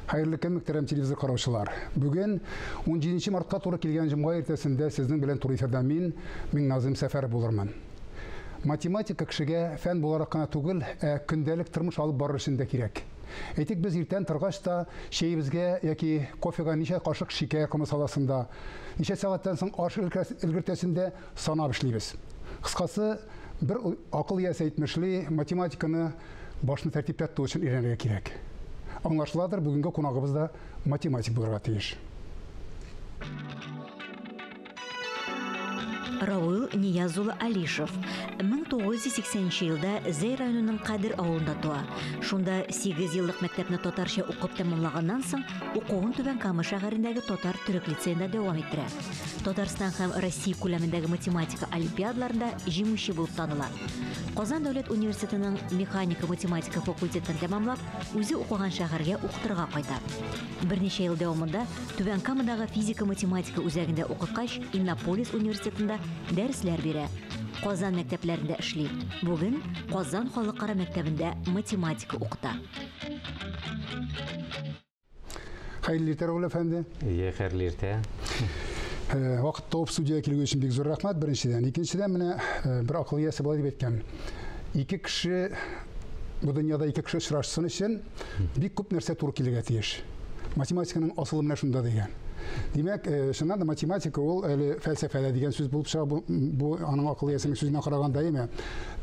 Хәерле көн, мөхтәрәм телевизор караучылар. Бүген 17 мартка туры килгән җомга иртәсендә сезнең белән туры эфирда мин, Миңназым Сәфәров булырмын. Математика кешегә фән буларак кына түгел, ә көндәлек тормыш алып барыр өчен дә кирәк. Әйтик, без иртән торгач та чәебезгә яки кофега ничә кашык шикәр комы саласын да, ничә сәгатьтән соң аш өлгертәсен дә санап эшлибез. Кыскасы, бер акыл иясе әйтмешли, математиканы башны тәртиптә тоту өчен өйрәнергә кирәк. Аңлашыладыр, бүгенге кунагыбыз да математик булырга тиеш. Рауил Нияз улы Алишев 1980 елда Зәй районының Кадер авылында туа. Шунда 8 еллык мәктәпне татарча укып тәмамлаганнан соң, укуын Түбән Кама шәһәрендәге татар төрек лицеенда дәвам иттерә. Татарстан һәм Россия күләмендәге математика олимпиадаларында җиңүче булып таныла. Казан дәүләт университетының механика-математика факультетын тәмамлап, үзе укыган шәһәргә укытырга кайта. Берничә ел дәвамында Түбән Камадагы физика-математика үзәгендә укыткач, Иннополис университетында дәресләр бирә. Казан мәктәпләрендә эшли. Бүген Казан халыкара мәктәбендә математика укыта. Хәерле иртә, Рауль әфәнде. Ие, хәерле иртә. Вакыт табып студиягә килү өчен бик зур рәхмәт, беренчедән. Икенчедән, менә бер акыл иясе болай дип әйткән. Ике кеше бу дөньяда ике кеше очрашсын өчен бик күп нәрсә туры килергә тиеш. Математиканың асылы менә шунда дигән. Димәк, чыннан да математика ул әле фәлсәфә дә дигән сүз булып чыга. Бу аның акыл иясенең сүзенә караганда, әйме?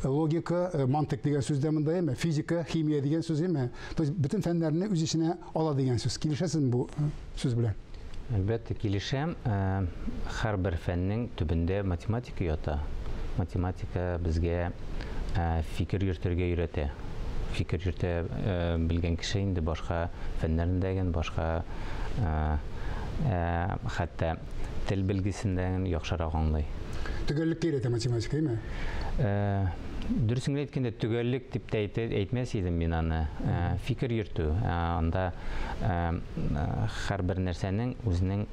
Логика, мантык дигән сүз дә монда, әйме? Физика, химия дигән сүз, әйме? То есть бөтен фәннәрне үз эченә ала дигән сүз. Килешәсезме бу сүз белән? Әлбәттә, килешәм. Һәрбер фәннең төбендә математика ята. Математика безгә фикер йөртергә өйрәтә. Фикер йөртә белгән кеше инде башка фәннәрне дә, башка хәтта тел белгесен дә яхшырак аңлый. Төгәллеккә өйрәтә математика, әйме? Дөресен генә әйткәндә, төгәллек дип тә әйтмәс идем мин аны. Фикер йөртү. Анда һәрбер нәрсәнең үзенең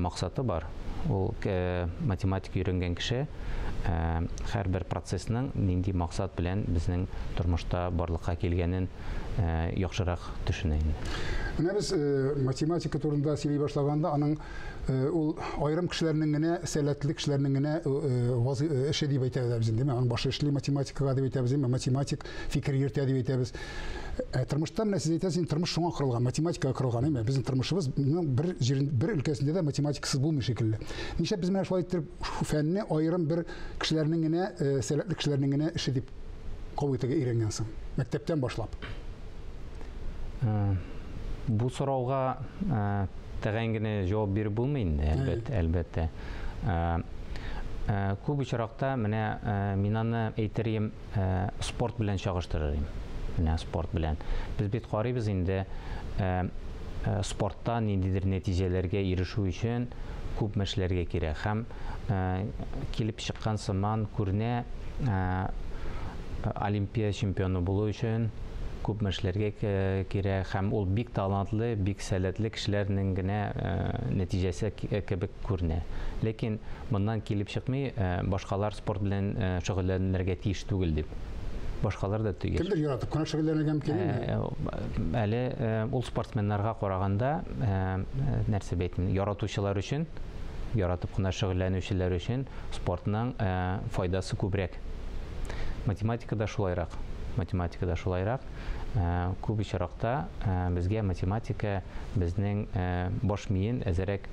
максаты бар. Ул математика өйрәнгән кеше һәрбер процессның нинди максат белән безнең тормышта барлыкка килгәнен яхшырак төшенә инде. Менә без математика турында сөйли башлаганда, аның ул аерым кешеләрнең генә, сәләтле кешеләрнең генә эше дип әйтәбез инде. Аның башы эшли математикага дип әйтәбез, математик фикер йөртә дип әйтәбез. Ә тормышта менә сез әйтәсез, тормыш шуңа корылган, математикага корылган, әйме? Безнең тормышыбыз бер җирен, бер өлкәсендә дә математикасыз булмый шикелле. Нишләп без менә шулай итеп фәнне аерым бер кешеләрнең генә, сәләтле кешеләрнең генә эше дип кабул итәргә өйрәнгән соң? Мәктәптән башлап. Бу сорауга тәгаен генә җавап биреп булмый инде, әлбәттә, әлбәттә. Күп очракта менә мин аны әйтер идем, спорт белән чагыштырыр идем. Менә спорт белән. Без бит карыйбыз инде, спортта ниндидер нәтиҗәләргә ирешү өчен күп эшләргә кирәк. Һәм килеп чыккан сыман күренә, Олимпия чемпионы булу өчен күп эшләргә кирәк, һәм ул бик талантлы, бик сәләтле кешеләрнең генә нәтиҗәсе кебек күренә. Ләкин моннан килеп чыкмый, башкалар спорт белән шөгыльләнергә тиеш түгел дип. Башкалар да тиеш. Кемдер яратып кына шөгыльләнергә мөмкин инде. Әле ул спортсменнарга караганда, нәрсә дип әйтим, яратучылар өчен, яратып кына шөгыльләнүчеләр өчен спортның файдасы күбрәк. Математикада шулайрак. Математикада шулайрак. Күп очракта безгә математика безнең баш миен әзерәк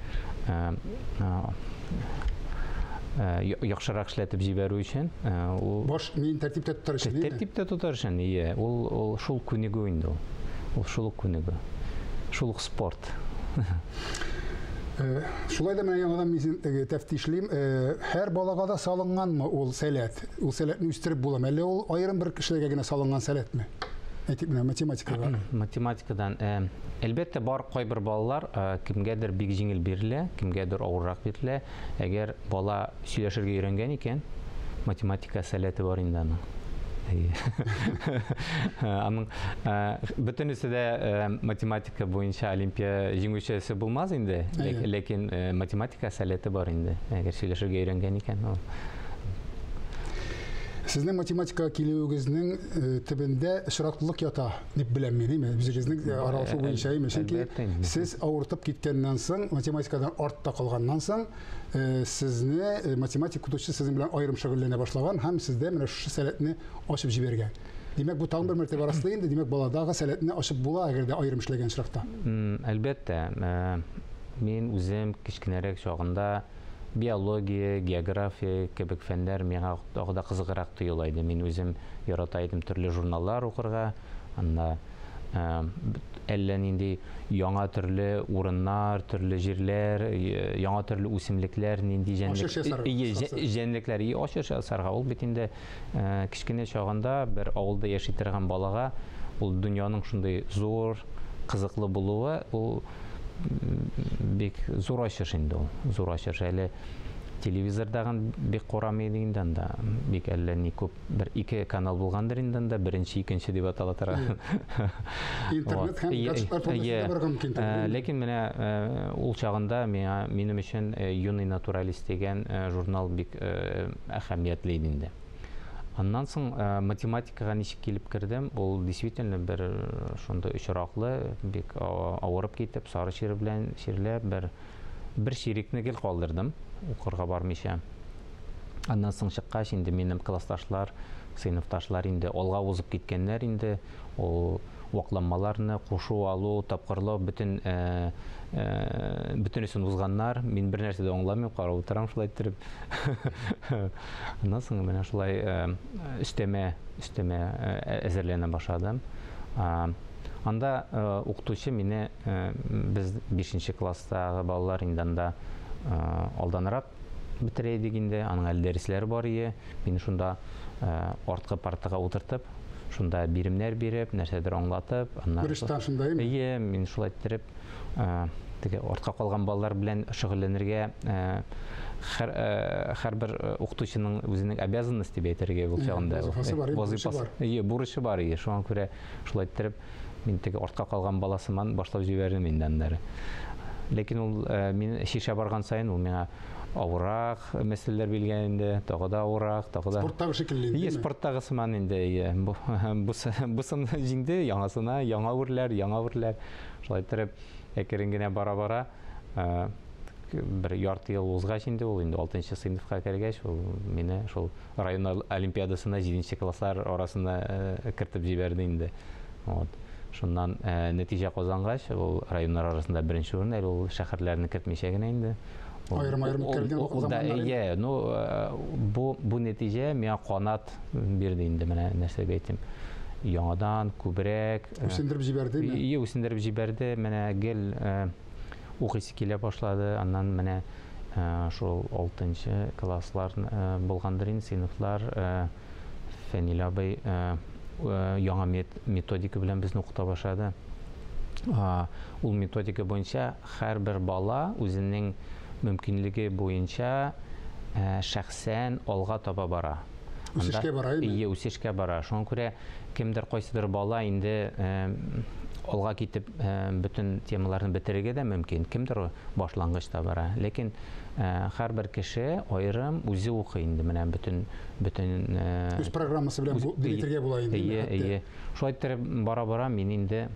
яхшырак эшләтеп җибәрү өчен, ул баш миен тәртиптә тотар өчен, тәртиптә тотар өчен, ие, ул шул күнегү инде ул. Ул шул ук күнегү. Шул ук спорт. Шулай да менә яңадан мин тәфтишлим, һәр балага да салынганмы ул сәләт? Ул сәләтне үстереп буламы? Әллә ул аерым бер кешеләргә генә салынган сәләтме? Әйтик, менә математикага. Математикадан, әлбәттә, бар кайбер балалар, кемгәдер бик җиңел бирелә, кемгәдер авыррак бирелә. Әгәр бала сөйләшергә өйрәнгән икән, математика сәләте бар инде аның. Аның бөтенесе дә математика буенча олимпия җиңүчесе булмас инде, ләкин математика сәләте бар инде. Әгәр сөйләшергә өйрәнгән икән, ул. Сезнең математикага килүегезнең төбендә очраклылык ята дип беләм мин, әйме? Үзегезнең аралашу буенча, әйме? Чөнки сез авыртып киткәннән соң, математикадан артта калганнан соң, сезне математик укытучы сезнең белән аерым шөгыльләнә башлаган һәм сездә менә шушы сәләтне ачып җибәргән. Димәк, бу тагын бер мәртәбә раслый инде, димәк, баладагы сәләтне ачып була, әгәр дә аерым эшләгән очракта. Әлбәттә, мин үзем кечкенәрәк чагында биология, география кебек фәннәр миңа тагы да кызыграк тоела иде. Мин үзем ярата идем төрле журналлар укырга, анда әллә нинди яңа төрле урыннар, төрле җирләр, яңа төрле үсемлекләр, нинди җәнлекләр, ачыш ясарга. Ул бит инде кечкенә чагында бер авылда яши торган балага ул дөньяның шундый зур, кызыклы булуы, ул бик зур ачыш инде ул, зур ачыш. Әле телевизордагын бик карамый иде инде анда, бик әллә ни күп, бер ике канал булгандыр инде анда, беренче, икенче дип атала торган. Интернет һәм гаджетлар формасында барырга мөмкин түгел. Ләкин менә ул чагында минем өчен Юный натуралист дигән журнал бик әһәмиятле иде инде. Аннан соң математикага ничек килеп кердем, ул действительно бер шундый очраклы, бик авырып китеп, сары чир белән чирләп, бер чирекне гел калдырдым, укырга бармыйча. Аннан соң чыккач, инде минем классташлар, сыйныфташлар инде алга узып киткәннәр инде, ул вакланмаларны кушу, алу, тапкырлау, бөтенесен узганнар. Мин бер нәрсә дә аңламыйм, карап утырам шулай иттереп. Аннан соң менә шулай өстәмә әзерләнә башладым. Анда укытучы мине, без 5 класстагы балалар инде анда алданрак бетерә идек инде, аның әле дәресләре бар иде. Мине шунда арткы партага утыртып, шунда биремнәр биреп, нәрсәдер аңлатып, аннан Бурыштан шунда, әйме? Әйе, мин шулай иттереп, теге артка калган балалар белән шөгыльләнергә, һәрбер укытучының үзенең обязанности дип әйтергә ул чагында. Вазифасы бар, бурычы бар. Әйе, бурычы бар, әйе. Шуңа күрә шулай иттереп, мин теге артка калган бала сыман башлап җибәрдем инде аннары. Ләкин ул мин шешә барган саен ул миңа авыррак мәсьәләләр биргән инде, тагы да авыррак, тагы да. Спорттагы шикелле инде, Әйе, спорттагы сыман инде, әйе. Бусын җиңде, яңасына, яңа үрләр, яңа үрләр. Шулай иттереп, әкрен генә бара-бара, бер ярты ел узгач инде ул, инде 6 сыйныфка кергәч, ул мине шул район олимпиадасына 7 класслар арасына кертеп җибәрде инде. Вот. Шуннан нәтиҗә казангач, ул районнар арасында беренче урын, әле ул шәһәрләрне кертмичә генә инде. Аерым-аерым үткәрелгән заманнар инде. Әйе, бу нәтиҗә миңа канат бирде инде, менә нәрсә дип әйтим. Яңадан күбрәк, Үсендереп җибәрде ме? Әйе, үсендереп җибәрде. Менә гел укыйсы килә башлады. Аннан менә шул 6 класслар булгандыр инде, сыйныфлар, Фәнил абый яңа методика белән безне укыта башлады. Ул методика буенча һәрбер бала үзенең мөмкинлеге буенча шәхсән алга таба бара. Үсешкә бара, әйеме? Әйе, үсешкә бара. Шуңа күрә кемдер кайсыдыр бала инде алга китеп бөтен темаларны бетерергә дә мөмкин, кемдер башлангычта бара. Ләкин һәрбер кеше аерым үзе укый инде, менә бөтен, үз программасы белән үз бу битергә була инде, Әйе, хәтта. әйе. Шулай иттереп бара-бара мин инде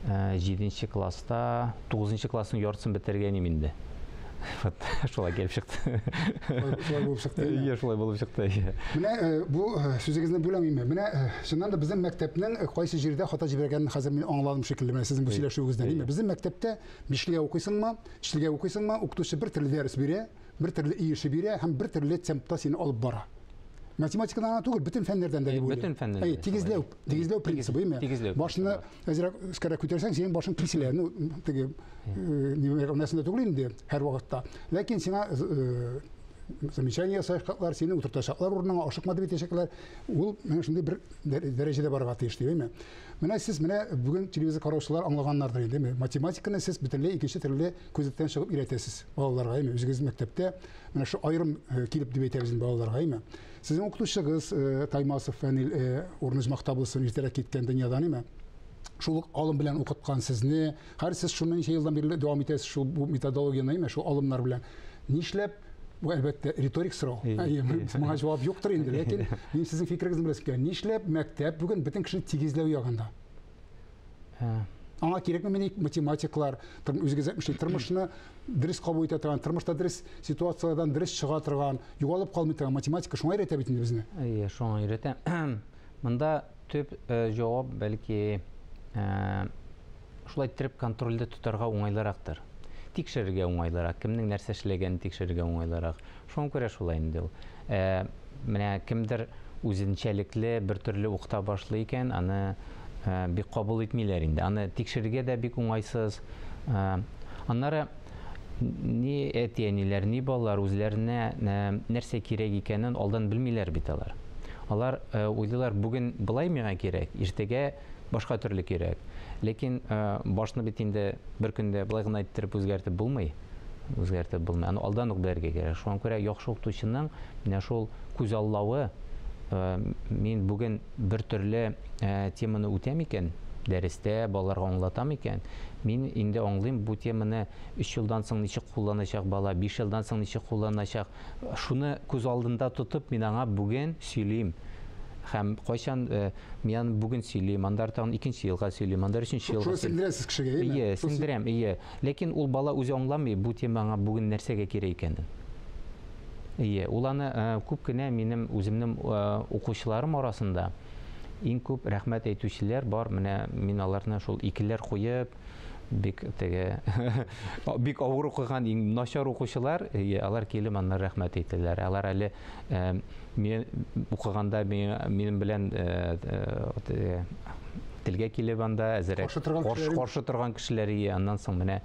7 класста, 9 классның яртысын бетергән идем инде. Вот, шулай килеп чыкты. Шулай булып чыкты, әйе. Әйе, шулай булып чыкты, әйе. Менә бу сүзегезне бүләм инде. Менә чыннан да безнең мәктәпнең кайсы җирдә хата җибәргәнен хәзер мин аңладым шикелле. Менә сезнең бу Әйе. сөйләшүегездән, әйеме? Әйе. Безнең мәктәптә бишлегә укыйсыңмы, өчлегә укыйсыңмы, укытучы бер төрле дәрес бирә, бер төрле өй эше бирә һәм бер төрле темпта сине алып бара. Математикадан гына түгел, бөтен фәннәрдән дә дип уйлыйм. Бөтен фәннәрдән Әйе, дә. тигезләү принцибы, әйеме? Тигезләү Башны принцибы. әзрәк өскәрәк күтәрсәң, синең башың киселә. Ну, теге, нимә мәгънәсендә түгел инде һәр вакытта. Ләкин сиңа замечание ясаячаклар, сине утыртачаклар урыныңа, ашыкма дип әйтәчәкләр. Ул менә шундый бер дәрәҗәдә барырга тиеш, дип, әйеме? Менә сез менә бүген телевизор караучылар аңлаганнардыр инде, әйеме? Математиканы сез бөтенләй икенче төрле күзлектән чыгып өйрәтәсез балаларга, әйеме? Үзегез мәктәптә менә шу аерым килеп дип әйтәбез инде балаларга, әйеме? Сезнең укытучыгыз Таймасов Фәнил урыны оҗмахта булсын, иртәрәк киткән дөньядан, әйеме? Шул ук алым белән укыткан сезне, хәзер сез шуны ничә елдан бирле дәвам итәсез шул бу методологияне, әйеме? Шул алымнар белән. Нишләп Бу, әлбәттә, риторик сорау. Моңа җавап юктыр инде, ләкин мин сезнең фикерегезне беләсем килә. Нишләп мәктәп бүген бөтен кешене тигезләү ягында? Аңа кирәкме мени математиклар, үзегез әйтмешли, тормышны дөрес кабул итә торган, тормышта дөрес ситуацияләрдән дөрес чыга торган, югалып калмый торган математика шуңа өйрәтә бит инде безне. Әйе, шуңа өйрәтә. Монда төп җавап бәлки шулай иттереп контрольдә тотарга уңайлырактыр. Тикшерергә уңайлырак, кемнең нәрсә эшләгәнен тикшерергә уңайлырак. Шуңа күрә шулай инде ул. Менә кемдер үзенчәлекле бер төрле укыта башлый икән, аны бик кабул итмиләр инде. Аны тикшерергә дә бик уңайсыз. Аннары ни әти-әниләр, ни балалар үзләренә нәрсә кирәк икәнен алдан белмиләр бит алар. Алар уйлыйлар, бүген былай миңа кирәк, иртәгә башка төрле кирәк. Ләкин башны бит инде бер көндә былай гына иттереп үзгәртеп булмый. Үзгәртеп булмый. Аны алдан ук белергә кирәк. Шуңа күрә яхшы укытучының менә шул күзаллавы, мин бүген бер төрле теманы үтәм икән, дәрестә балаларга аңлатам икән, мин инде аңлыйм бу теманы 3 елдан соң ничек кулланачак бала, 5 елдан соң ничек кулланачак. Шуны күз алдында тотып мин аңа бүген сөйлим. Һәм кайчан мин аны бүген сөйлим, аннары тагын икенче елга сөйлим, аннары өченче елга Шуны сеңдерәсез кешегә, әйеме? Ие, сеңдерәм, ие. Ләкин ул бала үзе аңламый, бу тема аңа бүген нәрсәгә кирәк икәнен. Ие, ул аны күп кенә минем үземнең укучыларым арасында иң күп рәхмәт әйтүчеләр бар. Менә мин аларны шул икеләр куеп, бик теге бик авыр укыган, иң начар укучылар, ие, алар килеп аннары рәхмәт әйтәләр. Алар әле мин укыганда минем белән телгә килеп анда әзерәк каршы торган кешеләр, ие, аннан соң менә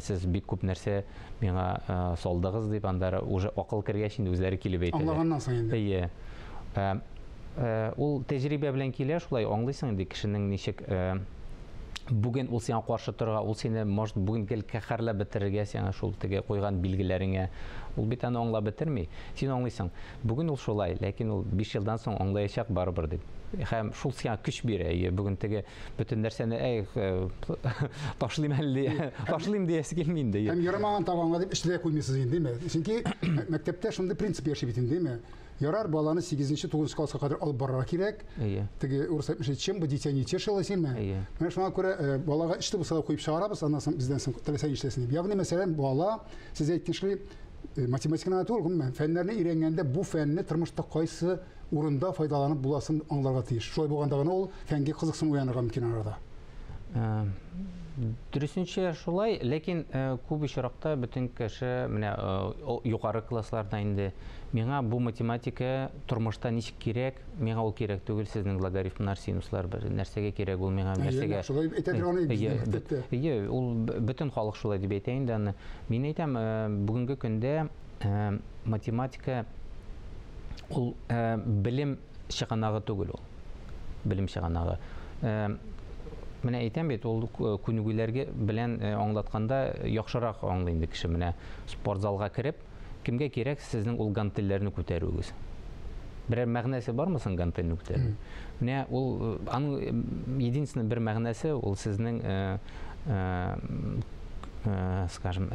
сез бик күп нәрсә миңа салдыгыз дип, аннары уже акыл кергәч инде үзләре килеп әйтәләр. Аңлаганнан соң инде. Ие. Ул тәҗрибә белән килә, шулай аңлыйсың инде кешенең ничек бүген ул сиңа каршы торырга, ул сине, может, бүген гел каһәрләп бетерергә сиңа шул теге куйган билгеләреңә. Ул бит аны аңлап бетерми. Син аңлыйсың, бүген ул шулай, ләкин ул 5 елдан соң аңлаячак барыбер дип. Һәм шул сиңа көч бирә. Әйе, бүген теге бөтен нәрсәне, әй, ташлыйм әле, ташлыйм диясе килми инде. Һәм ярамаган табанга дип эшләп куймыйсыз инде, димме? Чөнки мәктәптә шундый принцип яши бит инде, димме? Ярар, баланы 8-9 класска кадәр алып барырга кирәк. Теге урыс әйтмешли, чем бы дитя не тешилось, димме? Менә шуңа күрә балага эште булса да куеп чыгарабыз, аннан соң бездән соң теләсә нишләсен дип. Ягъни, мәсәлән, бала, сез әйткәнчә, математиканы түгел, гомумән, фәннәрне өйрәнгәндә бу фәнне тормышта кайсы урында файдаланып буласын аңларга тиеш. Шулай булганда гына ул фәнгә кызыксыну уянырга мөмкин арада. Дөресенчә шулай, ләкин күп очракта бөтен кеше менә югары классларда инде миңа бу математика тормышта ничек кирәк, миңа ул кирәк түгел, сезнең логарифмнар, синуслар бер нәрсәгә кирәк ул миңа, нәрсәгә. Шулай әйтә торган идек. Әйе, ул бөтен халык шулай дип әйтә инде аны. Мин әйтәм, бүгенге көндә математика ул белем чыганагы түгел ул. Белем чыганагы. Менә әйтәм бит, ул күнегүләргә белән аңлатканда яхшырак аңлый инде кеше. Менә спортзалга кереп, кемгә кирәк сезнең ул гантельләрне күтәрүегез? Берәр мәгънәсе бармы соң гантельне күтәрү? Менә ул аның единственный бер мәгънәсе ул сезнең, скажем,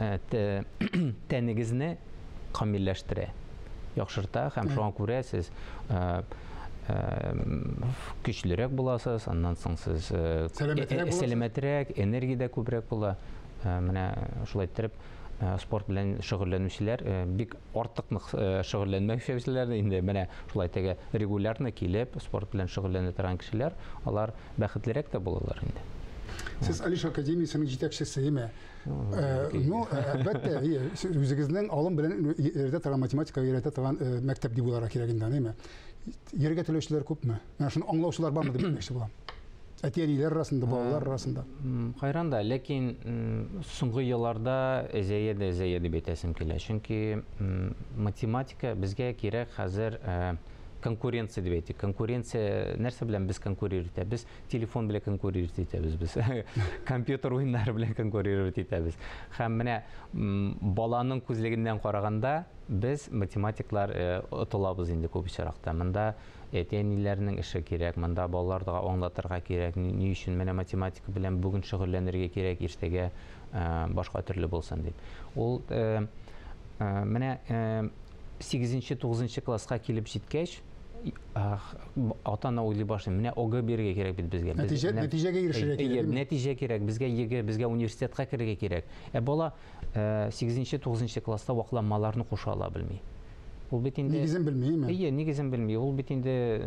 тәнегезне камилләштерә, яхшырта һәм шуңа күрә сез көчлерәк буласыз, аннан соң сез сәламәтрәк, энергия дә күбрәк була. Менә шулай иттереп спорт белән шөгыльләнүчеләр бик артык нык шөгыльләнмәүчеләр инде менә шулай теге регулярно килеп спорт белән шөгыльләнә торган кешеләр, алар бәхетлерәк тә булалар инде. Сез Алиш академиясенең җитәкчесе, әйеме? Ну, әлбәттә, үзегезнең алым белән өйрәтә торган математика өйрәтә торган мәктәп дип уйларга кирәк инде, әйеме? Йөрергә теләүчеләр күпме? Менә шуны аңлаучылар бармы дип әйтмәкче булам. Әти-әниләр арасында, балалар арасында. Хайран да, ләкин соңгы елларда әзәя дә әзәя дип әйтәсем килә. Чөнки математика безгә кирәк хәзер конкуренция дип әйтик. Конкуренция нәрсә белән без конкурировать итәбез? Телефон белән конкурировать итәбез без. Компьютер уеннары белән конкурировать итәбез. Һәм менә баланың күзлегеннән караганда без математиклар отылабыз инде күп очракта. Монда әти-әниләрнең эше кирәк, монда балаларга аңлатырга кирәк, ни өчен менә математика белән бүген шөгыльләнергә кирәк, иртәгә башка төрле булсын дип. Ул Менә 8-9 класска килеп җиткәч, ата-ана уйлый башлый, менә ОГЭ бирергә кирәк бит безгә. Нәтиҗәгә ирешергә кирәк. Нәтиҗә кирәк, безгә ЕГЭ, безгә университетка керергә кирәк. Ә бала 8-9 класста вакланмаларны куша ала белми. Ул бит инде нигезен белмиме? Әйе, нигезен белми. Ул бит инде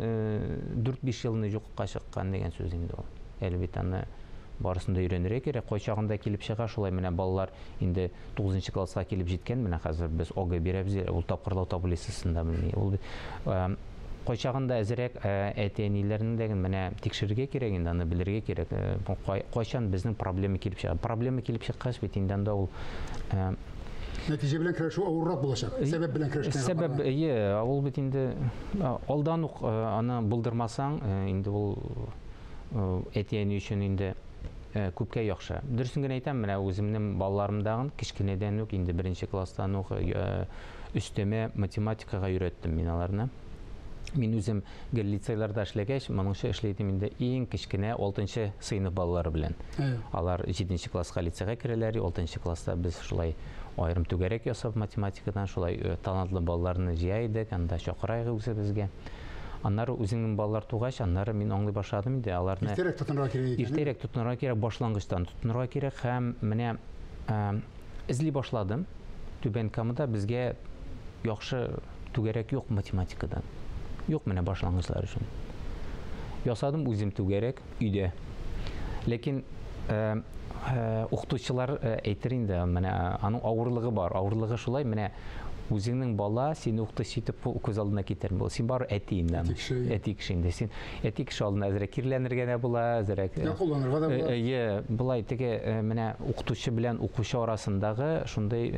4-5 елны юкка чыккан дигән сүз инде ул. Әле бит аны барысын да өйрәнергә кирәк. Кайчагында килеп чыга шулай, менә балалар инде 9 класска килеп җиткән, менә хәзер без ОГЭ бирәбез, ул тапкырлау таблицасын да белми. Ул кайчагында әзерәк әти-әниләрнең дә менә тикшерергә кирәк инде, аны белергә кирәк. Кайчан безнең проблема килеп чыга? Проблема килеп чыккач бит инде анда ул нәтиҗә белән көрәшү авыррак булачак. Сәбәп белән көрәшкән. Сәбәп, әйе, ул бит инде алдан ук аны булдырмасаң, инде ул әти-әни өчен инде күпкә яхшы. Дөресен генә әйтәм, менә үземнең балаларымдагын кечкенәдән үк, инде беренче класстан ук өстәмә математикага өйрәттем мин аларны. Мин үзем гел лицейларда эшләгәч, моңынча эшли идем инде иң кечкенә 6 сыйныф балалары белән. Алар 7 класска лицейга керәләр, 6 класста без шулай аерым түгәрәк ясап математикадан шулай талантлы балаларны җыя идек, анда чакыра идек үзебезгә. Аннары үземнең балалар тугач, аннары мин аңлый башладым инде аларны. Иртәрәк тотынырга кирәк икән. Иртәрәк тотынырга кирәк, башлангычтан тотынырга кирәк һәм менә эзли башладым. Түбән Камада безгә яхшы түгәрәк юк математикадан. Юк менә башлангычлар өчен. Ясадым үзем түгәрәк өйдә. Ләкин укытучылар әйтер инде, менә аның авырлыгы бар. Авырлыгы шулай, менә үзеңнең бала сине укытучы итеп күз алдына китерми. Син бар әти инде. Әти кеше инде. Син әти кеше алдына әзрәк киреләнергә дә була, әзрәк кулланырга да була. Әйе, былай теге менә укытучы белән укучы арасындагы шундый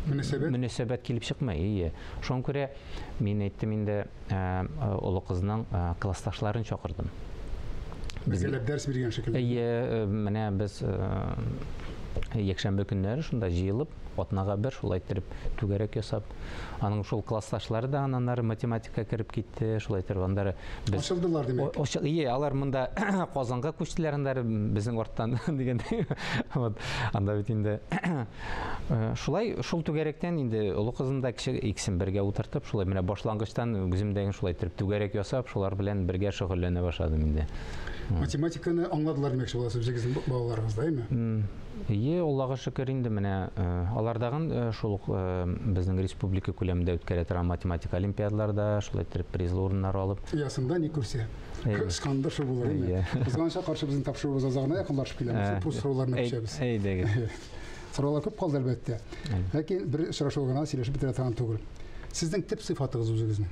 мөнәсәбәт килеп чыкмый. Әйе. Шуңа күрә мин әйттем инде, олы кызның классташларын чакырдым. Бергәләп дәрес биргән шикелле. Әйе, менә без якшәмбе көннәре шунда җыелып, атнага бер шулай иттереп түгәрәк ясап, аның шул классташлары да аннары математика кереп китте, шулай иттереп аннары без ачылдылар димәк. Әйе, алар монда Казанга күчтеләр, аннары безнең арттан дигәндәй. Вот, анда бит инде шулай шул түгәрәктән инде олы кызым да кече икесен бергә утыртып, шулай менә башлангычтан үземдәге шулай иттереп түгәрәк ясап, шулар белән бергә шөгыльләнә башладым инде. Математиканы аңладылар димәкче буласыз үзегезнең балаларыгыз, әйеме? Әйе, Аллага шөкер инде менә алардагын шул ук безнең республика күләмендә үткәрә торган математика олимпиадаларда шулай иттереп призлы урыннар алып. Ясында ни күрсә, кышканда шул булыр инде. Кызганычка каршы безнең тапшыруыбыз азагына якынлашып килә. Бу сорауларны күчәбез. Әйдәгез. Сораулар күп калды әлбәттә. Ләкин бер очрашу гына сөйләшеп бетерә торган түгел. Сезнең төп сыйфатыгыз үзегезнең?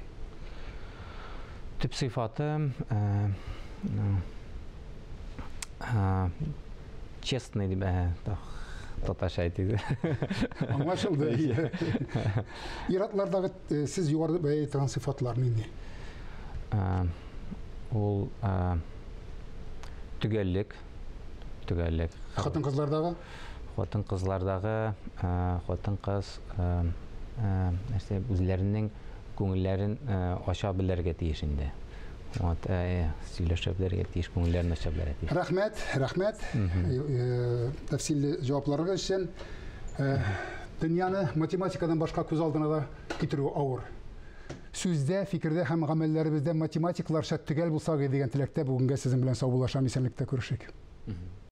Төп сыйфатым честный дип, татарча әйтик. Аңлашылды. Ир-атлардагы сез югары бәя торган сыйфатлар нинди? Ул төгәллек, төгәллек. Хатын-кызлардагы? Хатын-кызлардагы, хатын-кыз нәрсә, үзләренең күңелләрен ача белергә тиеш инде. Вот, сөйләшә белергә тиеш, күңелләрен ача белергә тиеш. Рәхмәт, рәхмәт. Тәфсилле җавапларыгыз өчен. Дөньяны математикадан башка күз алдына да китерү авыр. Сүздә, фикердә һәм гамәлләребездә математикларча төгәл булсак дигән теләктә бүгенгә сезнең белән саубуллашам, исәнлектә күрешик.